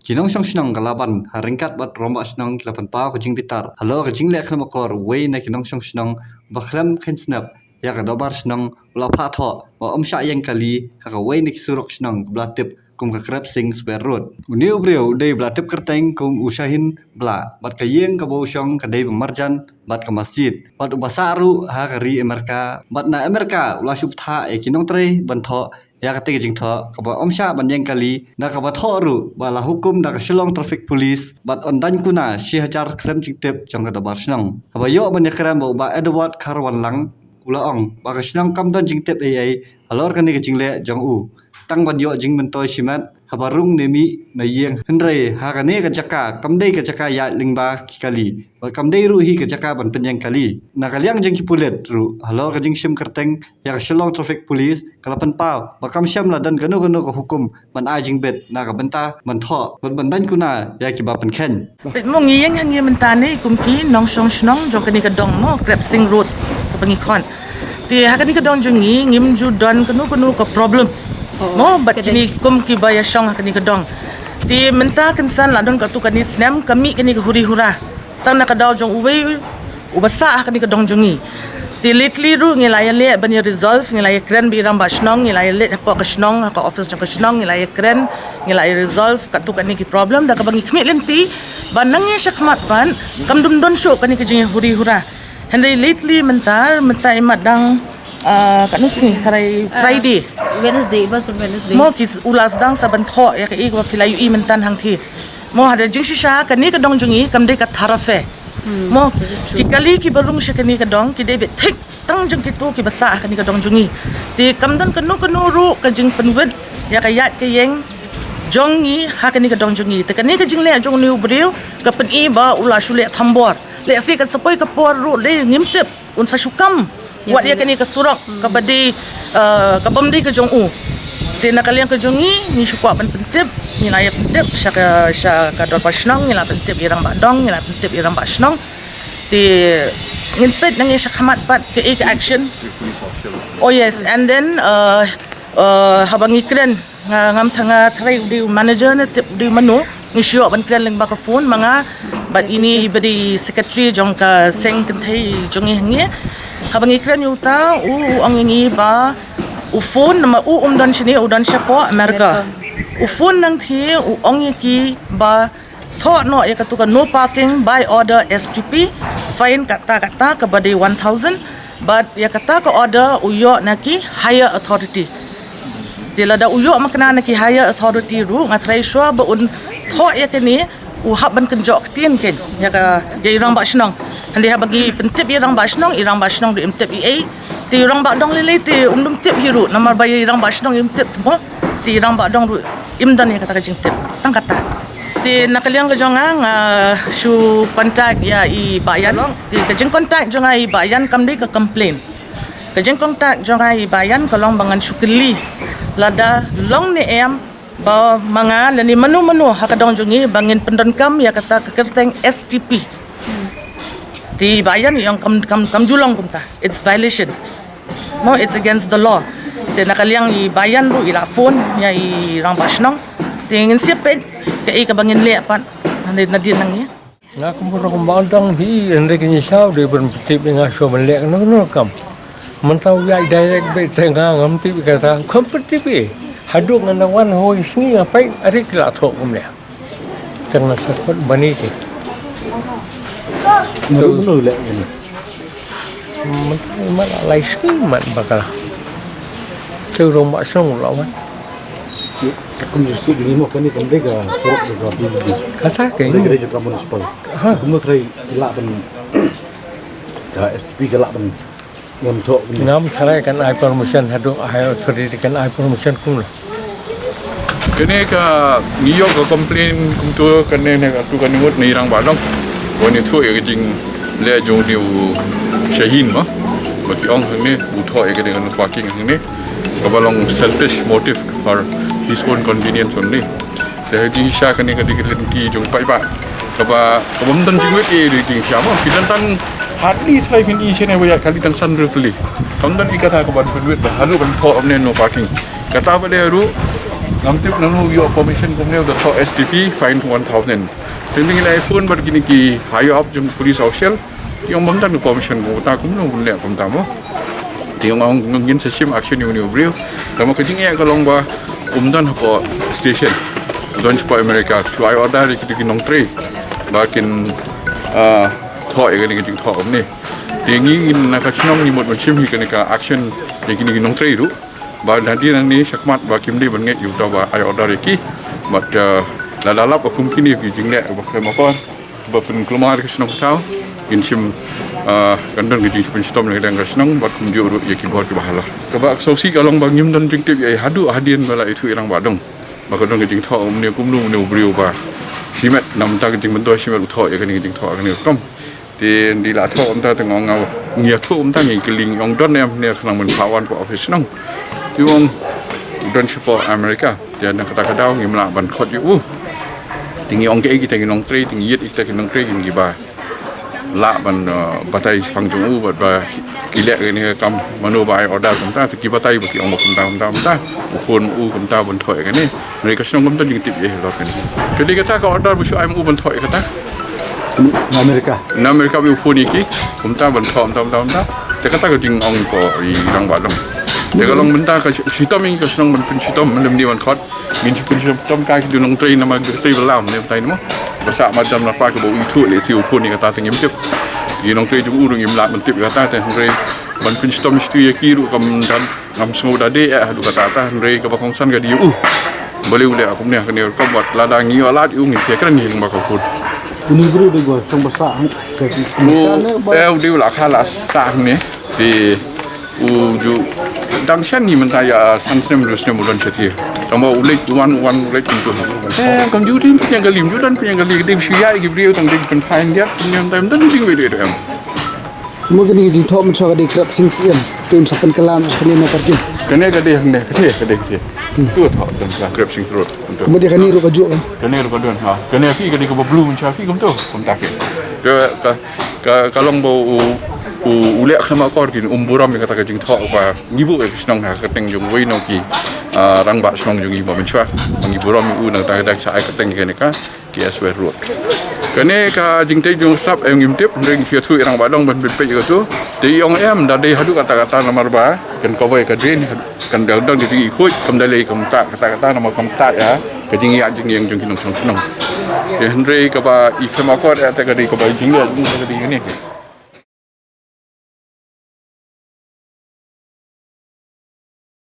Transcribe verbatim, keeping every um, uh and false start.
Ki nongshong shnong ka Laban ha ryngkat bad rangbah shnong ki la pynpaw ka jingbitar halor ka jingleh khlem akor uwei na ki nongshong shnong ba khlem kheiñ snep ïa ka dorbar shnong u la phah thoh ba um shah ïeng kali ha kawei na ki surok shnong kaba la tip kum ka Krep Sing Square Road. Une u briew u dei ba la tip kyrteng kum u Shahin Blah bad ka ïing kaba u shong ka dei ba marjan bad ka masjid bad uba sah ruh ha ka ri Amerika bad na Amerika u la shu bthah ïa ki nongtrei ban thoh ïa katei ka jingthoh kaba um shah ban ïeng kali da kaba thoh ruh ba la hukum da ka Shillong Traffic Police bad un daiñ kuna shi hajar khlem jingtip jong ka dorbar shnong. Haba ïoh ban ïakren bad u Bah Edward Kharwanlang u la ong ba ka shnong kam don jingtip ei ei halor kane ka jingleh jong u, tang ban ïoh jingmyntoi shimet haba rung ne mih na ïing, hynrei ha kane ka jaka kam dei ka jaka ïaid lyngba ki kali bad kam dei ruh hi ka jaka ban pynïeng kali. Na ka liang jong ki pulit ruh halor ka jingshim kyrteng ïa ka Shillong Traffic Police ka la pynpaw ba kam shym la don kano kano ka hukum ban ai jingbit na ka bynta ban thoh bad ban daiñ kuna ïa kiba pynkheiñ. Peit mo, ngi ïeng hangne mynta ne kum ki nongshong shnong jong kane ka dong mo, Krep Sing Road kaba ngi khot. Te ha kane ka dong jong ngi ngim ju don kano kano ka problem mo bad kine kum kiba ïashong ha kane ka dong. Te mynta kynsan la don katto katne snem ka mih kane ka huri hura tang na ka daw jong uwei uba sah ha kane ka dong jong ngi. Te lately ruh ngi la ïaleh ban ïa resolve, ngi la ïakren bad i rangbah shnong, ngi la ïaleh hapoh ka shnong, ha ka office jong ka shnong, ngi la ïakren, ngi la ïa resolve katto katne ki problem da kaba ngi khmih lynti ba nangne shakhmat pat kam dum don shuh kane ka jingïahuri hura. Hynrei lately mynta, mynta i mat dang, ah, katno sngi, tharai Friday. Wednesday, ba shu Wednesday. Mo ki s-, u la sdang sa ban thoh ïa kaei kaba phi la ïohi mynta hangthie. Mo ha da jingshisha kane ka dong jong ngi kam dei ka thoroughfare. Mo ki kali kiba rung sha kane ka dong ki dei beit thik tang jong kito kiba sah ha kane ka dong jong ngi. Te kam don kano kano ruh ka jingpynwit ïa ka ïaid ka ïeng jong ngi ha kane ka dong jong ngi. Te kane ka jingleh jong une u briew ka pyni ba u la shu leh thombor. Lehse kan sa poi ka por ruh dei ngim tip un sa shu kam wat ïa kane ka surok kaba dei, eh, ka bym dei ka jong u. Te na ka liang ka jong ngi ngi shu kwah ban pyntip, ngi la ïa pyntip sha ka, sha ka dorbar shnong, ngi la pyntip ïa i rangbah dong, ngi la pyntip ïa i rangbah shnong. Te ngin peit nangne shakhmat pat kaei ka action. Oh yes, and then, uh, uh, haba ngi kren, nga, ngam tha-, nga tharai u dei u manager ne tip u dei mano, ngi shu ïoh ban kren lyngba ka phone ma nga bad ine iba dei secretary jong ka seng kynthei jong ngi hangne. Haba ngi kren ïa uta, u, u ong ïa ngi ba u phone, namar u um don shane, u don shapoh America. U phone nangthie u ong ïa ki ba thoh noh ïa katu ka no parking by order S T P, fine kata kata kaba dei one thousand, bad ïa kata ka order u ïoh na ki higher authority. Te lada u ïoh makna na ki higher authority ruh, nga tharai shuwa ba un thoh ïa kane u hap ban kynjoh ktien kein ïa ka, ïa i rangbah shnong. Hynrei haba ngi pyntip ïa i rangbah shnong, i rangbah shnong ruh im tip ei ei. Te i rangbah dong lei lei te um dum tip hi ruh, namar ba ïa i rangbah shnong im tip mo. Te i rangbah dong ruh im don ïa kata ka jingtip. Tang kata. Te na ka liang ka jong nga, nga shu contact ïa i Bah Yan. Te ka jingcontact jong nga ïa i Bah Yan kam dei ka complain. Ka jingcontact jong nga ïa i Bah Yan ka long ba ngan shu kylli lada long ne em ba ma nga lane mano mano ha ka dong jong ngi ba ngin pyndonkam ïa kata ka kyrteng S T P. Te i Bah Yan i ong kam, kam, kam ju long kumta. It's violation. Mo, it's against the law. Te na ka liang i Bah Yan ruh i la phone ïa i rangbah shnong. Te ngin sa peit kaei kaba ngin leh pat. Nadien, nadien nangne. Nga kum ka rangbah dong hi, hynrei kine shaw dei ban pyntip ïa nga shuwa ban leh kano kano ka kam. Mynta u ïaid direct beit te nga ngam tip ïa kata, kam pyntip ïa. Haduh ngan nang wan hoi sngi nga peit, are ki la thoh kumne. Tang na sa kot bani te. Naduh mynno leh kane? Mynta i mat la lai sngi mat ba ka la. Te u rangbah shnong u la wan. Kum ju sdang jong ngi mo, kane kam dei ka surok jong ka B B B. Kata ka dei ka dei jong ka municipal. Ha. Kumno trai ki lah ban, ka S T P ka lah ban ngam thoh kumno? Ngam tharai kan ai permission haduh higher authority kan ai permission kumno. Kane ka ngi ïoh ka complain kumto kane ne katu kane ngut na i rangbah dong. Ba un ïathuh ïa ka jingleh jong une u Shahin mo. Ba ki ong hangne u thoh ïa kane ka no parking hangne. Kaba long selfish motive for his own convenience only. Te ha jingshisha kane ka dei ka lynti jong paidbah kaba, kaba ym don jingwit ïa ka jingshisha mo. Ki don tang hardly three fifty shane ba ïa kali tang san rupli. Kam don i kata kaba pynwit ba haduh ban thoh ym ne no parking. Kata ba dei ruh Ngam tip nangno u ïoh permission kumne u da thoh S T P fine one thousand. Te ngi la phone bad kine ki higher up jong police official. Ki ong bym don permission kumta kumno bun leh kumta mo. Te ong ngin sa shim action ïa une u briew. Tangba ka jingeh ka long ba um don hapoh station. Don shapoh America. Shu ai order ïa kito ki nongtrei ba kin, ah, thoh ïa kane ka jingthoh kumne. Te ngi na ka shnong ngi mut ban shim hi kane ka action ïa kine ki nongtrei ruh. Ba nadien nangne shakhmat ba kim dei ban ngeit ïa uta ba ai order ïa ki. Bad, eh, lada lap ba kum kine ki jingleh ba khlem akor ba pynkulmar ka shnong ka thaw, ngin shim, eh, kan don ka jingpynshitom na ka liang ka shnong bad kumjuh ruh ïa ki bor kiba halor. Kaba sngewsih ka long ba ngim don jingtip ïa haduh hadien ba la ïathuh ïa rangbah dong ba ka don ka jingthoh kumne, kumno une u briew ba shimet, namar ka jingmyntoi shimet u thoh ïa kane ka jingthoh kane ka rukom. Te ngi la thoh kumta te nga ong, ngi ïathuh kumta, ngi kylli ong don ne em ne, khnang ban phah wan hapoh office shnong. Te ong don shapoh America. Te na kata ka daw ngim lah ban khot ïa u. Te ngi ong kaei kita ki nongtrei, te ngi ïit ïa kita ki nongtrei, ngi ba lah ban, eh, batai shaphang jong u bad ba ki leh kane ka kam, mano ba ai order kumta, te ki batai ba ki ong ba kumta kumta kumta. U phone u kumta ban thoh ïa kane. Hynrei ka shnong kumta jingtip ïa halor kane. Ka dei kata ka order ba shu ai ma u ban thoh ïa kata. Na America. Na America ba u phone ïa ki kumta ban thoh kumta kumta kumta. Te kata ka jingong ko i rangbah dong. Te ka long mynta ka shitom ïa ka shnong ban pynshitom, lymne ban khot. Ngin shu pynshitom ka ki nongtrei namar ki trei ba lam ne, batai ne mo. Ba sah madan na pa ka ba u ïathuh lehse u phone ïa kata te ngim tip. Ki nongtrei jong u ruh ngim lah ban tip ïa kata te, hynrei ban pynshitom shuh ïa ki ruh kam don. Ngam sngew da dei eh haduh katta katta, hynrei kaba kongsan ka dei u. Balei u leh kumne, kane rukom bad lada ngi ïoh lad ïa u ngin sa kren ïa u ba ka phone. Une u briew u dei ba sah hangne. U, eh, u dei u la kha la sah hangne. Te u ju dang shen ngi mynta ïa san snem, hynriew snem u don shatei. Tangba u leit, u wan, u wan, u leit kumto. Eh, kam ju dei pynïang kali, ju don pynïang kali, dei shu ïa ki briew tang dei pynphai ïa, pynïang, tang don jingwei dei em. Mo kane ka jingthoh mynshuwa ka dei Krep Sing Syiem. Te un sa pynkylla noh sha kane na parking. Kane ka dei hangne, ka dei, ka dei, ka dei. Hmm. Tu thoh don ka Krep Sing Road. Kumto. Mo dei kane ruh ka juh ka. Kane ruh ka don, ha. Kane phi ka dei kaba blue mynshuwa phi kumto. Kumta ke. Ka, ka, ka, ka long ba u, u, u leh khlem akor kin ym burom ïa kata ka jingthoh ba ngi buh ïa ka shnong ha ka kyrteng jong uwei na ki, ah, rangbah shnong jong ngi ba mynshuwa. Ngi burom ïa u na kata ka dak sha ai kyrteng ïa kane ka. T S West Road. Kane ka jingtei jong u slap em ngim tip, hynrei ngi shu ïathuh ïa rangbah dong ban pynpeit ïa kato. Te i ong em, da dei haduh katta katta namar ba kan cover ka drain, kan da dang ka jingïakhuid, kam da lei kam ktah katta katta namar kam ktah ïa ka jingïaid jingïeng jong ki nongshong shnong. Te hynrei kaba i khlem akor ïa te ka dei kaba i jingleh jong ka dei kane.